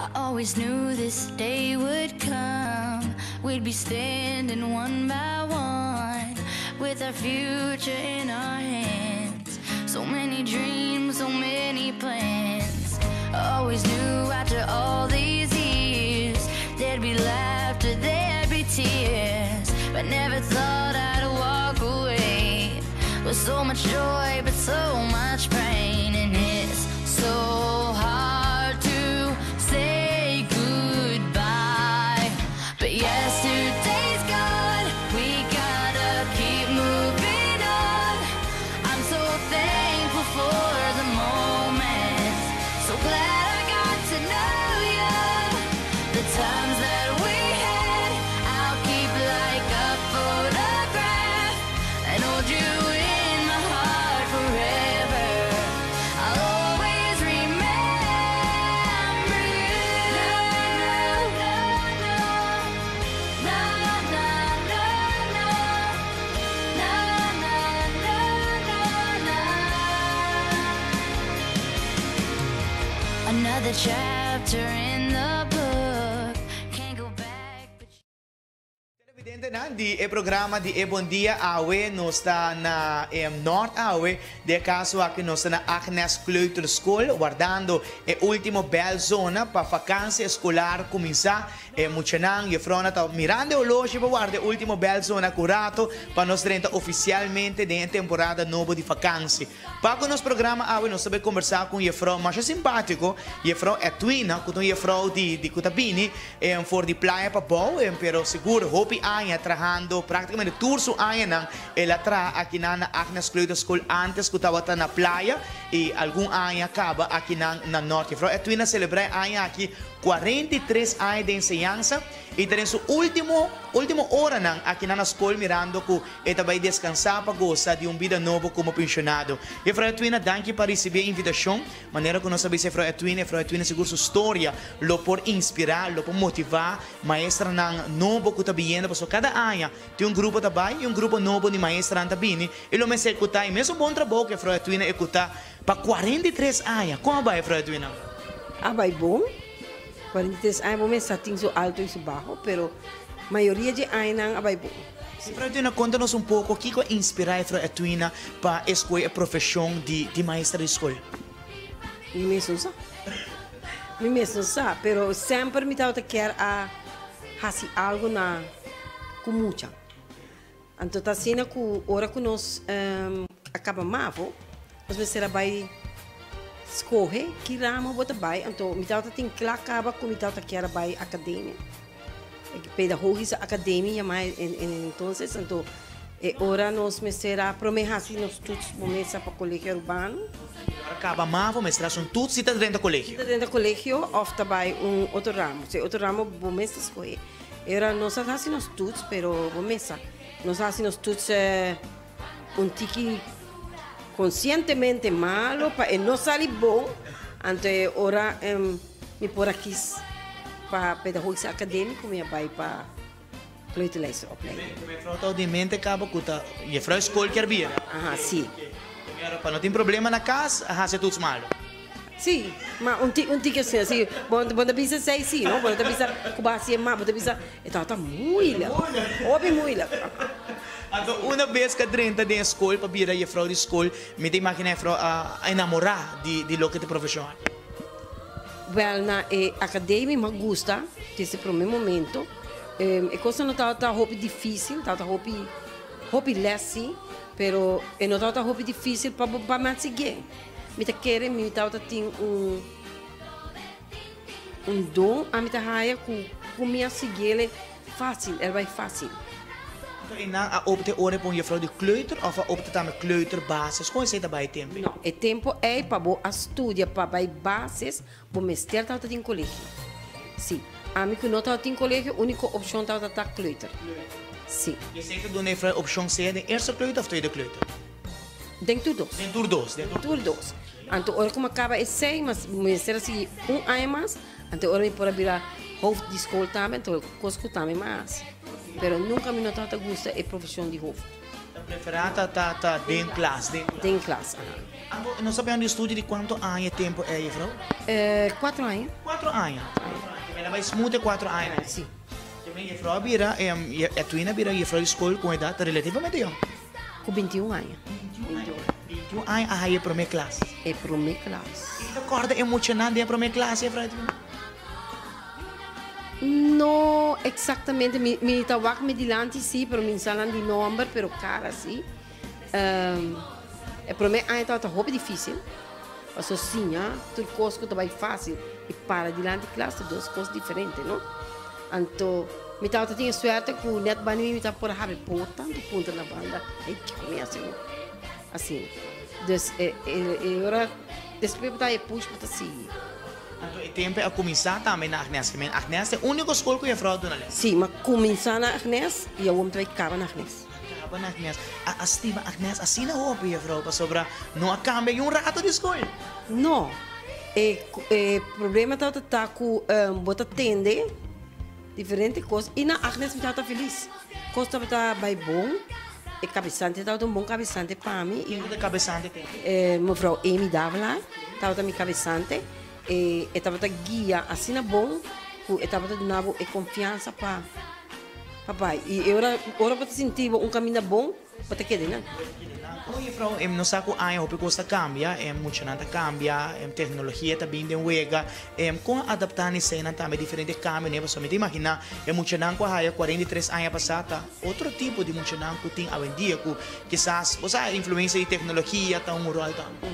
I always knew this day would come. We'd be standing one by one with our future in our hands. So many dreams, so many plans. I always knew after all these years there'd be laughter, there'd be tears. But never thought I'd walk away with so much joy, but so much pain. And it's so hard to say goodbye. But yesterday's gone, we gotta keep moving on. I'm so thankful for the moment. So glad I got to know you. The times that we had, I'll keep like a photograph and hold you in my heart forever. I'll always remember you. Na, na, na, na, na, na, na, na, na, na, na. Another chapter in the book. Can't go back, but Televidentenan di e programa di E Bon Dia awe, nos ta na Noord awe. Den e caso aki nos ta na Agnes Kleuterschool, wardando e ultimo bel zona pa vakantie escolar cuminsa. E muchanan, juffrouwnan ta mirando e horloge pa warda e ultimo bel zona cu rato pa nos drenta oficialmente den e temporada nobo di vakantie. Pa cu nos programa awe nos ta bay conversa cu un juffrouw masha simpatico, juffrouw Edwina, cu ta un juffrouw di cu ta bini for di Playa Pabou, pero sigur hopi aña trahando, practicamente tur su añanan el a traha akinan na Agnes Kleuterschool antes cu tabata na Playa y algun aña caba akinan na Noord. Juffrouw Edwina celebra e aña aki 43 aña di enseñansa y ta den su ultimo ultimo oranan akinan na scol mirando cu e ta bay descansa pa goza di un bida nobo como pensionado. Juffrouw Edwina, danki pa ricibi e invitacion. Manera cu nos a bisa Juffrouw Edwina, Juffrouw Edwina sigur su storia lo por inspira, lo por motiva maestranan nobo cu ta biniendo, pasobra cada aña tin un grupo ta bay y un grupo nobo di maestranan ta bini y lo mester ehecuta e mesun bon trabou cu Juffrouw Edwina ehecuta pa 43 aña. Con a bay, Juffrouw Edwina? A bay bon. 43 aña bo mester tin su alto y su baho, pero mayoria di añanan a bay bon. Juffrouw Edwina, conta nos un poco kico a inspira Juffrouw Edwina pa escoge e profesion di maestra di scol. Mi mes no sa. Mi mes no sa, pero semper mi tabata kier a haci algo na cu mucha. Anto ta asina cu ora cu nos a caba mavo, nos mester a bay scoge ki ramo bo ta bay. Anto mi tabata tin cla caba cu mi tabata kier a bay academia. Pedagogische Academie yama en entonces. Anto e ora nos mester a prome haci nos toets bo mesa pa Colegio Arubano. Ora caba mavo mester haci un toets si ta drenta colegio. Si ta drenta colegio of ta bay un otro ramo. Si otro ramo bo mester scoge. E ora nos a haci nos toets, pero bo mesa nos a haci nos toets un tiki conscientemente malo pa e no sali bon. Anto e ora mi por a kies pa Pedagogische Academie cu mi a bay pa kleuterleisteropleiding. Mevrouw ta di mente caba cu ta juffrouw school kier bira. Aha, si. Primero pa no tin problema na cas, haci toets malo. Si, ma un tiki asina, si. Bo ta bisa esey si, no? Bo no ta bisa cu bo haci e mal, bo ta bisa e tabata moeilijk. Hopi moeilijk. Anto una bes cu a drenta den e school pa bira juffrouw di school, mi ta imagina juffrouw a enamora di loke ta e profesion aki. Wel, na e academie mi a gusta desde e prome momento. E cosnan no tabata hopi dificil, tabata hopi hopi les si, pero e no tabata hopi dificil pa bo pa mi a sigui. Mi ta kere mi tabata tin un un don ami ta haya cu cu mi a siguiele facil, el bay facil. Anto e nan a opte ora e pon juffrouw di kleuter of a opte tambe kleuter basis? Con esey ta bay e tempo ey? No, e tempo ey pa bo a studia pa bay basis bo mester tabata tin colegio. Si, ami cu no tabata tin colegio unico opcion tabata ta kleuter. Si. Y esey ta duna juffrouw e opcion sea den eerste kleuter of tweede kleuter? Den tur dos. Den tur dos. Den tur dos. Anto ora ku mi a kaba esei, mi mester a sigui un aña mas, anto ora mi por a bira hoofd di skol tambe, anto kos ku tambe mas. Pero nunka mi no tabata gusta e profeshon di hoofd. Ta preferá ta ta ta den klas, den klas. Den klas, aha. Anto nos ta bende estudio di kuantu aña e tempu ei, juffrouw? Kuatro aña. Kuatro aña. Te mira bai smooth e kuatro aña. Si. Te mira juffrouw a bira, Edwin a bira juffrouw di skol ku un edat relativamente yong. Ku bintiun aña. Bintiun aña a haya e promé klas. E promé klas. I ta kòrda e muchanan den e promé klas, juffrouw Edwin? No exactamente, mi mi ta wak mi dilanti si, pero mi no sa nan di nomber, pero cara si. E prome aña tabata hopi dificil, pasobra siña tur cos cu ta bay facil y para dilanti klas ta dos cos diferente, no? Anto mi tabata tin e suerte cu net banda mi mi ta por a habri porta, anto puntra na banda, ey kico mi haci awor? Asina. Dus e e ora despues bo ta haña push bo ta sigui. Anto e tempu a kuminsá tambe na Agnes. Ke men Agnes ta e úniko skol ku jefrou a duna lès. Sí, m'a kuminsá na Agnes i awor mi ta bai kaba na Agnes. A kaba na Agnes. A a stima Agnes asina hopi, jefrou, pasobra no a kambia niun rato di skol. No. E e problema tabata ta ku bo ta tende diferente kos i na Agnes mi tabata felis. Kos tabata bai bon. E kabesante tabata un bon kabesante pa mi. Ken tabata e kabesante te? E mevrouw Amy Davelaar tabata mi kabesante. E e tabata guia asina bon ku e tabata duna bo e konfiansa pa pa bai. I e ora ora bo ta sinti bo un kaminda bon, bo ta keda einan. Bo ta keda einan. Kon juffrouw, e nos sa ku aña hopi kos ta kambia, e muchanan ta kambia, e teknologia ta bin den wega. Kon a adaptá na eseinan tambe diferente kambio ne? Pasobra mi ta imaginá e muchanan ku a haya 43 aña pasá ta otro tipo di muchanan ku tin awendia ku kisas, bo sa, influensia di teknologia ta un ròl tambe.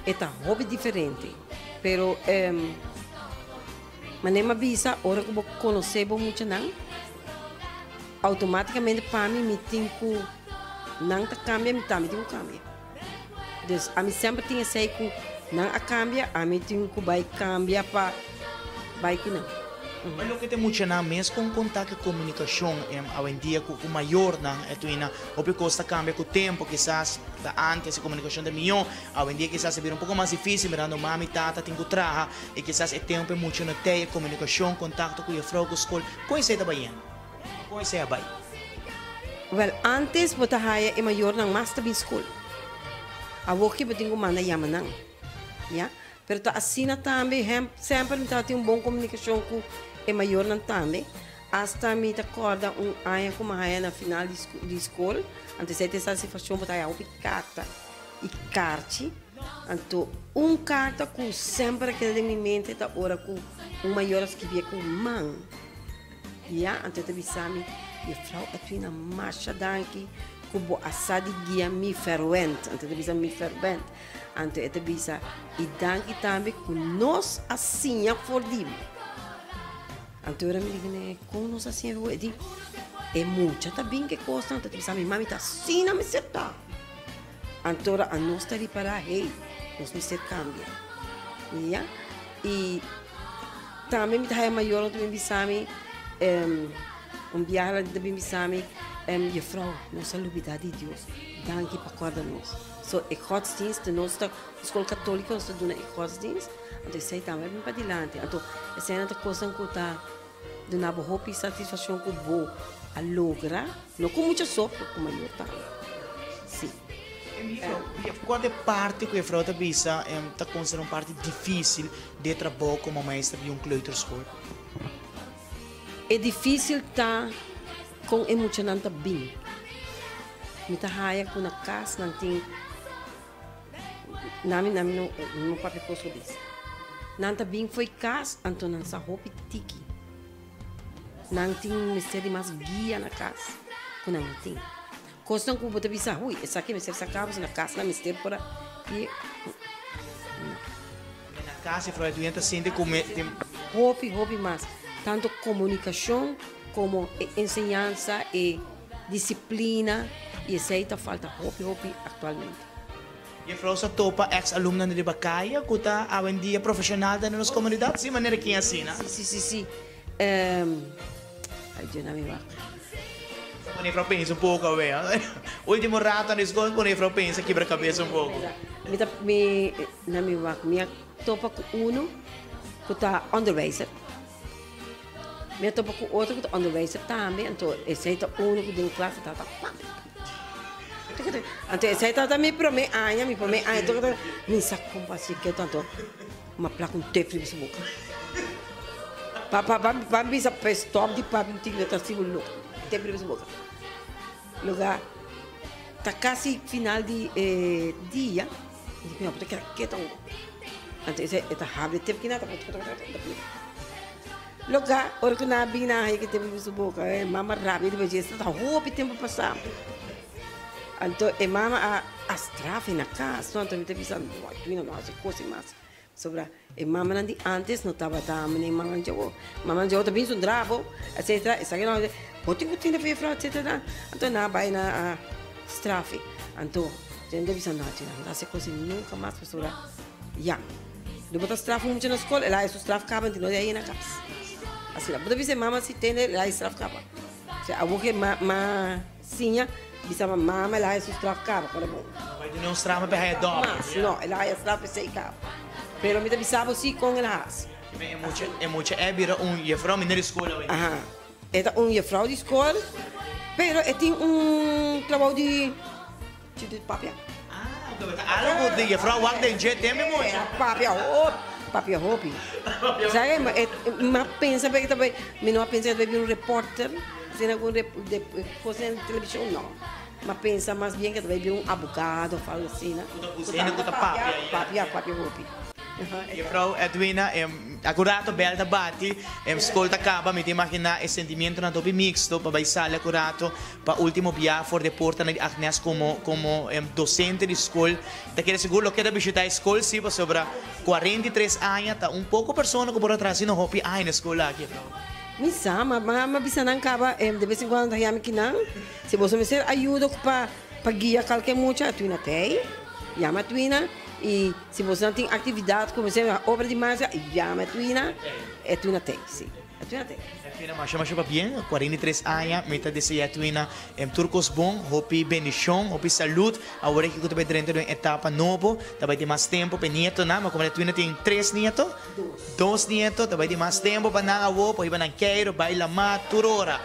E ta hopi diferente, pero manera mi a bisa ora ku bo konosé bo muchanan, outomátikamente pa mi mi tin ku nan ta kambia mi tambe tin ku kambia. Dus ami semper tin esei ku nan a kambia, ami tin ku bai kambia pa bai ku nan. Ma loke ta e muchanan mes kon konta ku e komunikashon awendia ku ku mayornan e tuina hopi kos ta kambia ku tempu kisas ta antes e komunikashon ta mihó awendia kisas a bira un poko mas difisil mirando mami tata tin ku traha i kisas e tempu e mucha no tei e komunikashon kontakto ku jefrou ku skol kon esei ta bayendo kon esei a bai? Wèl antes bo ta haya e mayornan mas ta bin skol awoki bo tin ku manda yama nan ya. Pero ta asina tambe, hem, semper mi tabatin un bon komunikashon ku e mayornan tambe. Asta mi ta kòrda un aña ku mi a haña na final di di skol, anto esei ta e satisfakshon bo ta haña hopi karta i karchi. Anto un karta ku semper a keda den mi mente ta ora ku un mayor a skibié ku man. Ya, anto e ta bisa mi, Jufrou Edwina, masha danki ku bo a sa di guia mi ferwent. Anto e ta bisa mi ferwent. Anto e ta bisa, I danki tambe ku nos a siña for di bo. Anto ora mi di kuné, Kon nos a siña for di bo? E di, E mucha ta bin ku e kosnan. Anto e ta bisa mi, Mami, ta asina mester ta. Anto ora anos ta ripará, hey, nos mester kambia. Ya. I tambe mi ta haya mayornan ta bin bisa mi, un biaha nan ta bin bisa mi, Jefrou, nos a lubidá di Dios. Danki pa kòrda nos. So e godsdienst di nos ta skol katoliko nos ta duna e godsdienst anto esei tambe a bin padilanti anto eseinan ta kosnan ku ta duna bo hopi satisfakshon ku bo a logra no ku mucha so pero ku mayor tambe si. Kua ta e parti ku e frou ta bisa ta konsidera un parti difisil di e trabou komo maestra di un kleuterschool? E difisil ta kon e muchanan ta bin. Mi ta haya ku na kas nan tin nami nami no no papia kos ku dis. Nan ta bin fo'i kas anto nan sa hopi tiki. Nan tin mester di mas guia na kas ku nan no tin. Kosnan ku bo ta bisa hui esaki mester saka pasobra na kas nan mester por a i no. Na kas e frou Edwina ta sinti ku me tin. Hopi hopi mas tanto komunikashon komo e enseñansa e Disciplina y esey ta falta hopi hopi actualmente. Juffrouw sa topa ex alumnonan riba caya cu ta awendia profesional den nos comunidad? Si manera kin asina? Si si si si ay Dios na mi wak. Sa pone juffrouw pensa un poco awe. Ultimo rato na school pone juffrouw pensa kibra cabes un poco. Mi ta mi na mi wak mi a topa cu uno cu ta onderwijzer. Mi a topa ku otro ku ta onderwijzer tambe, anto esei ta unu ku den klas ta tabata papia. Anto esei tabata mi promé aña, mi promé aña tok tok mi sa kon pa hasi ketu anto mi a plak un tep riba su boka. Pa pa pa mi bisa pa e stòp di papia un tiki ta hasi bo loko, tep riba su boka. Luga ta kasi final di e dia, mi di mi no por ta keda ketu awo. Anto esei e ta habri e tep kina ta tok tok tok tok. Loka, ora ku nan a bin nan a haña ki tempu su boka, e mama rabia riba dje, esta ta hopi tempu pasá. Anto e mama a a straf e na kas, no, anto mi ta bisa, no, Edwina no hasi kos ei mas. Pasobra e mamanan di ántes no tabata manera e mamanan djawo. Mamanan djawo ta bin zundra bo, etsetera, esaki no, bo tin ku tende for juffrouw, etsetera. Anto nan a bai nan a straf e. Anto mi ta bisa, no, Edwina, no ta hasi kos ei nunka mas, pasobra ya. Lo bo ta straf un mucha na skol, el a haña su straf kaba, anto no di a yena kas. Asina, bo ta bisa e mama si tende, el a haña straf kaba. Osea, awor ke ma ma siña, bisa ma mama el a haña su straf kaba, kòrda bon. No bai duna un straf pa e haña dòbel. Mas, no, el a haña straf p'esei kaba. Pero mi ta bisa bo si kon el a hasi. E mucha, e mucha e bira un jefrou minder di skol awe. Aha, e ta un jefrou di skol, pero e tin un trabou di. Chi di papia. Ah, oke, ta algo di jefrouw wak den dje tembe mucha. Papia hopi, papia hopi. Sa ke mi a pensa pa e mi no a pensa ke ta bai bira un reporter, asina algun cosa den televishon, no. Mi a pensa mas bien ke ta bai bira un abogado of algo asina. Ku ta usa hende ku ta papia. Papia, papia hopi. Jefrouw Edwina, algun rato bel ta bati, skol ta kaba, mi ta imaginá e sentimientonan ta hopi mixto pa bai sali algun rato. Pa ultimo bia for di portanan di Agnes komo komo dosente di skol ta kere sigur lo keda bishita e skol si pasobra 43 aña ta un poko persona ku por a traha asina hopi aña na e skol aki. Mi sa, ma ma bisa nan kaba de bes en kuando ta yami kinan si boso mester ayuda pa pa guia kalke mucha a Twina tei yama Twina i si boso nan tin aktividat ku mester obra di maestra yama Twina e Twina tei si. Edwina, masha masha pabien, 43 aña, mi ta desea Edwina tur kos bon, hopi bendishon, hopi salud, awor aki ku ta bai drenta den un etapa nobo, ta bai tin mas tempo pa e nietonan, ma komo Edwina tin tres nieto, dos nieto, ta bai tin mas tempo pa nan awor, por hiba nan keiro, bai lama, tur ora.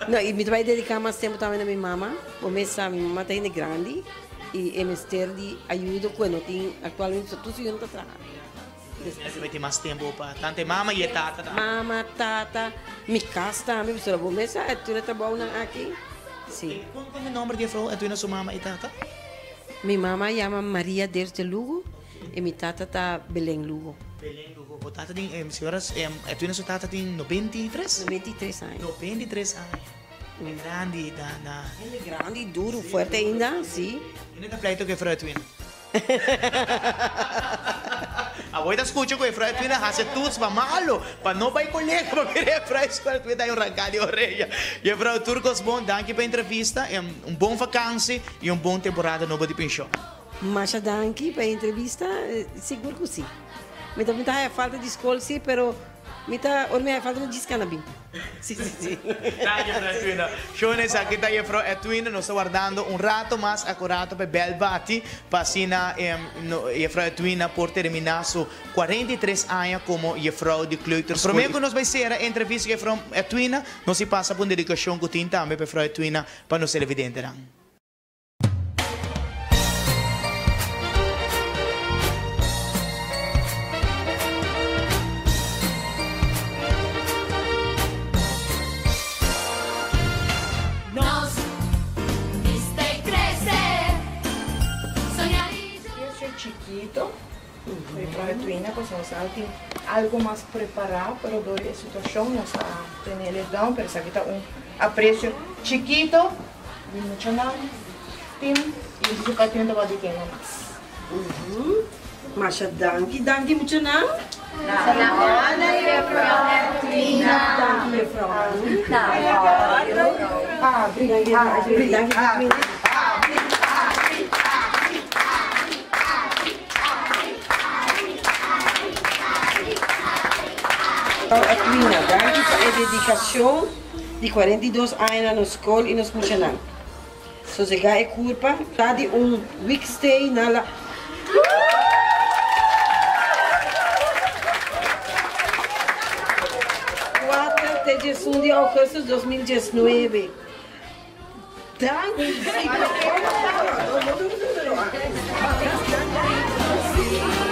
No, i mi ta bai dediká mas tempo tambe na mi mama, bo mes sa mi mama ta hende grandi i e mester di ayudo ku e no tin aktualmente, tur su yunan ta traha. Despues e tin mas tempu pa tantu e mama i e tata tambe. Mama, tata, mi kas tambe, pasobra bo mes sa e tur e trabounan aki. Si. Kon kon e nomber di e frou Edwina su mama i tata? Mi mama yama Maria Ders de Lugo i mi tata ta Belen Lugo. Belen Lugo. Bo tata tin, señora Edwina su tata tin 93? 93 aña. 93 aña. E grandi na na. Hende grandi, duru, fuerte ainda, si. Hende ta pleito ku e frou Edwina. Awor ta scucha cu e vrouw Edwina haci toets pa malo, pa no bay colegio, pa mira e vrouw escuela, Edwina ta hay un ranca di oreya. Juffrouw tur cos bon, danki pa entrevista, un bon vakantie y un bon temporada nobo di pension. Masha danki pa e entrevista, sigur cu si. Mi ta mi ta haya falta di scol si, pero Mi ta ora mi a falta mi djis cana bin. Si si si. Danki juffrouw Edwina. Shon esaki ta juffrouw Edwina. Nos ta wardando un rato mas acurato pa e bel bati pa asina juffrouw Edwina por termina su 43 aña como juffrouw di kleuterschool. Prome cu nos bay cera e entrevista cu juffrouw Edwina nos si pasa pa un dedicacion cu tin tambe pa juffrouw Edwina pa nos televidentenan. Nos mester crece, soñar y Precio chikito, Juffrouw Edwina, pasobra nos a tin algo mas prepara, pero door di e situacion nos a tene el down, pero esaki ta un aprecio chikito. Di muchanan tin y di su parti no tabata di kende mas. Masha danki danki muchanan. Na juffrouw Edwina. Danki juffrouw. Abri, abri, abri. Juffrouw Edwina, danki pa e dedicacion. Di 42 aña na nos skol i nos muchanan. Sosegá e kurpa ta di un week stay na la. Kuater te diesun di augustus 2019. Danki. Sí, pero no, no, no, no, no.